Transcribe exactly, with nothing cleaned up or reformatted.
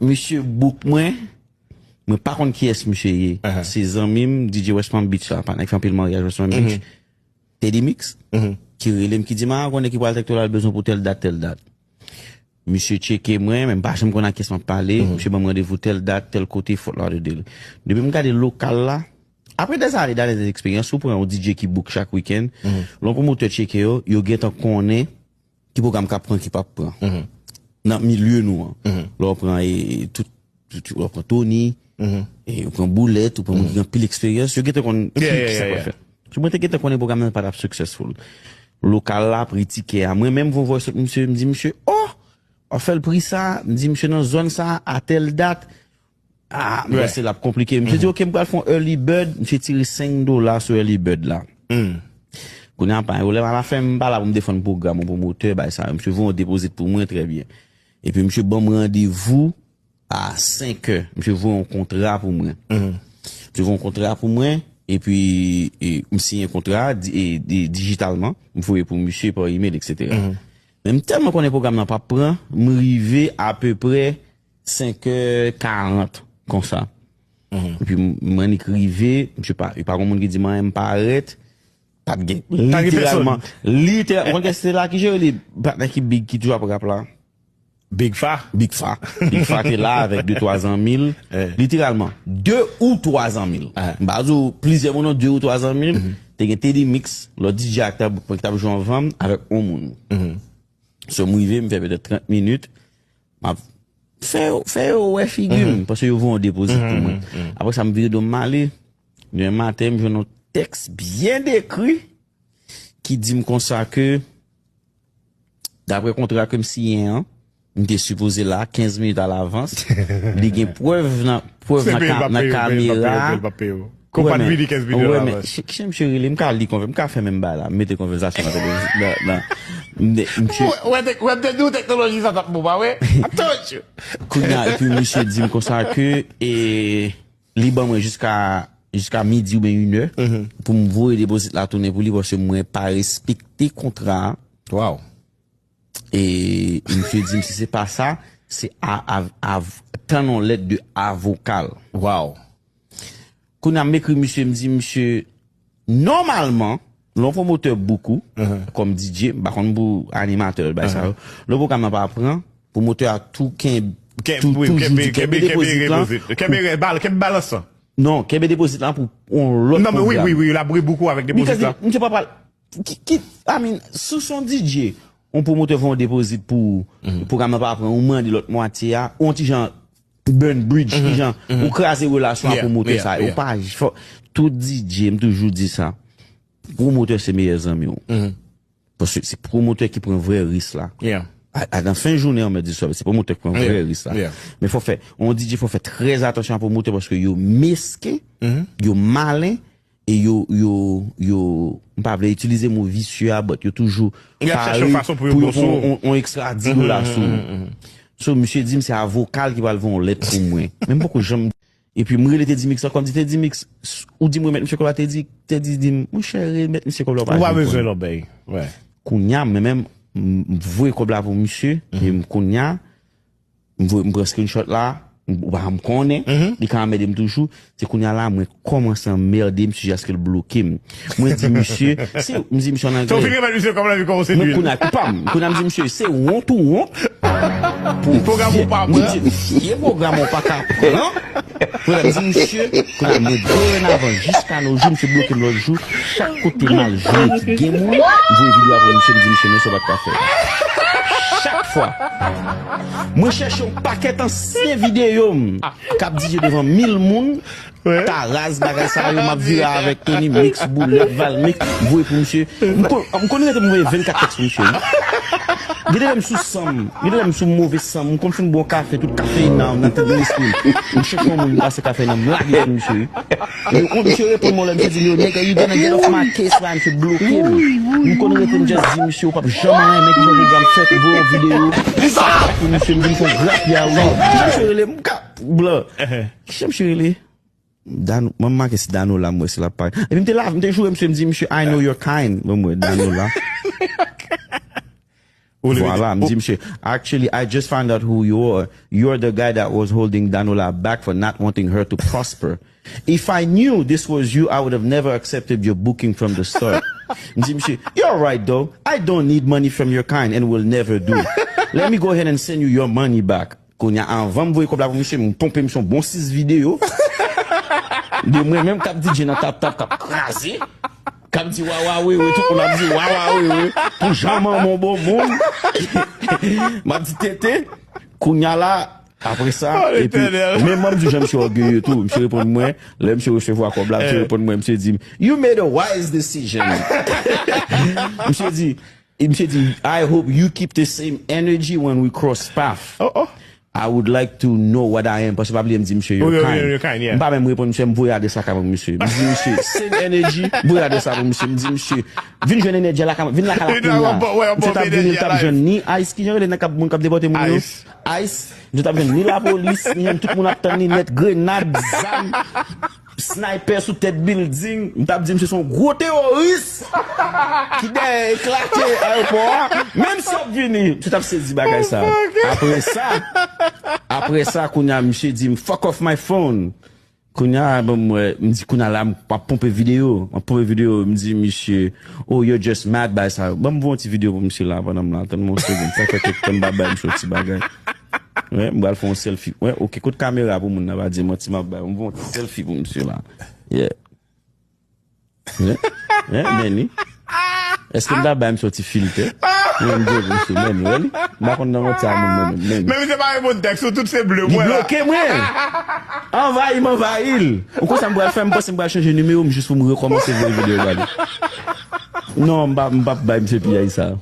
Misye book mwen. Mwen pa konn kiyès misye ye. Se zanmi m, D J West Palm Beach la, pa nèg fè anpil maryaj West Palm Beach. Teddy Mix, ki rele m, ki di m, "A, konnen ki pral tèk to la, l bezwen pou tèl dat, tèl dat." Misye tcheke mwen, men m pa janm konn ak kiyès m ap pale. Misye ban m randevou tèl dat, tèl kote, Fort Lauderdale. Depi m gade lokal la, apre dèzane, dèzane eksperyans, ou pran yon D J ki book chak wikenn, lè yon pwomotè tcheke yo, yo gentan konnen ki pwogram k ap pran, ki p ap pran. Nan milye nou an. Lè w pran e, tout, tout, lè w pran Tony, e, ou pran Boulèt, ou pran moun ki gen anpil eksperyans, yo gentan konn ki, ki sa pral fèt. So, mwen te gentan konnen pwogram nan pa t ap successful. Lokal la, pri tikè a. Mwen menm, voye voice note misye, m di misye, "Oh! W ap fè l pri sa?" M di misye, "Nan zòn sa, a tèl dat." Ah, m panse l ap konplike. Misye di, "Ok, m pral fè yon early bird." Misye tire senk dola sou early bird la. Kounye a, pa gen pwoblèm, alafen, m pa la pou m defann pwogram yon pwomotè, bay sa yo. Misye voye yon depozit pou mwen, trè byen. Epi misye ban m randevou a senk è. Misye voye yon kontra pou mwen. Misye voye yon kontra pou mwen, epi e, m siyen kontra a di- e, di- dijitalman. M voye pou misye pa email, etsetera. Men m tèlman konnen pwogram nan p ap pran, m rive apeprè senk è karant konsa. Epi m- m annik rive, misye pa, e pa gen moun ki di m anyen, m parèt, pa t gen. Literalman, literalman, ou konn kiyès se la ki jere li, patnè ki big, ki toujou ap rap la? Big Fa. Big Fa. Big Fa te la avèk de twa zanmi l. Literalman, de ou twa zanmi l. M pa di w plizyè moun, non, de ou twa zanmi l. Te gen Teddy Mix, lòt D J ak t ap, ki t ap jwe anvan m, avèk yon moun. So, m rive, m fè petèt trant minit. M ap fè, fè yo wè figi m, paske yo voye yon depozit pou mwen. Apre sa, m vire do m, m ale. Demen maten, m jwenn yon tèks byen dekri ki di m konsa ke, daprè kontra ke m siyen an, m te sipoze la kenz minit alavans. Li gen prèv nan, prèv nan ka- nan kamera. Konpa t vini kenz minit alavans. Ch- ch- misye rele m, ka li konvè- m ka fè menm bagay la, m mete konvèsasyon nan telefòn, nan- nan- m de- misye- Wè, wè, te- wè, m te di w teknoloji sa t ap bon, pa wè? I told you. Kounye a, epi misye di m konsa ke, e, li ban mwen jiska, jiska midi oubyen inè pou m voye depozit la tounen pou li, paske mwen pa respekte kontra a. Wow. E misye di m, si se pa sa, se a- a- av- tann yon lèt de avoka l. Wow. Kounye a, m ekri misye, m di misye, nòmalman, lè yon pwomotè book ou, kòm D J, m pa konn pou animatè, bay sa yo, lè pwogram nan pa pran, pwomotè a tou ken- tou- toujou di, kenbe depozit lan. Kenbe rè- bal- kenbe balans lan. Non, kenbe depozit lan pou yon lòt pwogram. Non, men wi, wi, wi, l ap rebook ou avèk depozit lan. Misye pa pral- ki, ki, I mean, si w se yon D J, yon pwomotè voye yon depozit pou pwogram nan pa pran, ou mande lòt mwatye a, ou yon ti jan burn bridge, ki jan ou kraze relasyon ak pwomotè sa. Ou pa, fò- tout D J, m toujou di sa, pwomotè se meyè zanmi w. Paske se pwomotè ki pran vrè risk la. A- a- nan fen jounen an, mèt di sa, se pwomotè ki pran vrè risk la. Men fò fè, yon D J, fò fè trè atansyon a pwomotè, paske yo mesken, yo malen, e yo, yo, yo, m pa vle itilize mo visye a, but yo toujou pare pou yo pran yon- yon ekstra dis dola sou ou. So, misye di m se avoka l ki pral voye yon lèt pou mwen. Men m poko janm. Epi m rele Teddy Mix ankò, m di, "Teddy Mix, ou di m remèt misye kòb la?" Teddy, Teddy di m, "Monchè, remèt misye kòb la, ou pa bezwen lòbèy." Kounye a, mwen menm, m- m voye kòb la pou misye, e m kounye a, m voye- m pran screenshot la, m- ou pa m konnen, li ka anmède m toujou. Se kounye a la, mwen kòmanse anmède misye jiskaske l bloke m. Mwen di misye, se, m di misye an anglè. Mwen kounye a, pa m, kounye a m di misye, se wont ou wont pou pwogram ou pa pran. M di, vye pwogram ou pa ka pran. Kounye a m di misye, kounye a mwen dorenavan, jiska no jou, misye bloke m lòt jou, chak kote m al jwe ti game, wi, m voye videyo a pou misye, m di misye, men sa w pa t ka fè. Chak fwa. Mwen chèche yon pakèt ansyen videyo m k ap D J devan mil moun, taraz, bagay sa yo, m ap vire avèk Tony Mix, Boulèt, Valmix, m voye pou misye. M kon- m konn rete m voye vennkat tèks pou misye, wi. Gen de lè m sou san m, gen de lè m sou move san m, m konn fin bwè yon kafe, tout kafeyin nan nan tèt m, lespri m. M chèche yon moun, m pase kafeyin nan, m lage sou misye, wi. Yo, misye reponn mwen lè misye di m, "Yo, nigga, you gonna get off my case la," misye bloke m. M konn rete m just di misye, "Ou p ap janm anyen, men kijan pwogram fèt, m voye yon videyo." Pou misye, m di m fè yon grapya, wi. Kijan misye rele? M ka blan. Kijan misye rele? Dano, mwen make si Dano la, m wè si l ap pale. Epi m te la, m te joure misye, m di, "Misye, I know your kind." Bon, mwen, Dano la. Vwala, m di misye, actually, I just found out who you are. You're the guy that was holding Danola back for not wanting her to prosper. If I knew this was you, I would have never accepted your booking from the start. M di misye, you're right though. I don't need money from your kind and will never do. Let me go ahead and send you your money back. Kounye a, anvan m voye kòb la pou misye, m ponpe misye yon bon sis videyo. De mwen menm k ap D J nan tap tap, k ap kraze. K ap di wawa wewe, tout moun ap di wawa wewe. Pou jan manman w bon moun. M ap di tete. Kounye a la, apre sa, epi, men m di jan misye ògeye tou. Misye reponn mwen, lè misye resevwa kòb la, misye reponn mwen, misye di m, you made a wise decision. Misye di, E misye di, I hope you keep the same energy when we cross path. I would like to know what I am. Paske pa bliye m di misye, your kind. M pa menm reponn misye, m voye adrès lakay mwen pou misye. M di misye, same energy, m voye adrès la pou misye. M di misye, vin jwenn enèji lakay mwen, vin lakay la kounye a. Misye t ap vini, li t ap jwenn ni Ice, kijan rele nèg k ap, moun k ap depòte moun yo? Ice. Misye t ap jwenn ni lapolis, ni jwenn tout moun ap tann li nèt, grenad, zam. Sniper sou tèt building, m t ap di misye se yon gwo teworis ki dèyè eklate ayewopò a. Menm si w ap vini, misye t ap sezi bagay sa. Apre sa, apre sa, kounye a, misye di m, fuck off my phone. Kounye a, bon, m wè, m di kounye a la, m ap ponpe videyo. M ap ponpe videyo, m di misye, oh, you're just mad by sa. Ban m voye yon ti videyo pou misye la, pandan m la, tann m yon segonn. Sa fè kèk tan m pa bay misye yon ti bagay. Wi, m pral fè yon selfie. Wi, ok, kote kamera pou moun nan pa di manti m ap bay. M voye yon ti selfie pou misye la. Yeah. Wi, wi, men li. Èske m ta bay misye yon ti filtè? Wi, m voye pou misye, men li, wè li. M pa konn nan manti a moun mwen menm, men li. Men misye pa reponn tèks ou, tout se ble, mwen la. Li bloke mwen. Anvayi m anvayi l. Ou konn sa m pral fè? M panse m pral chanje nimewo m jis pou m rekòmanse voye videyo ba li. Non, m pa, m p ap bay misye piyay sa.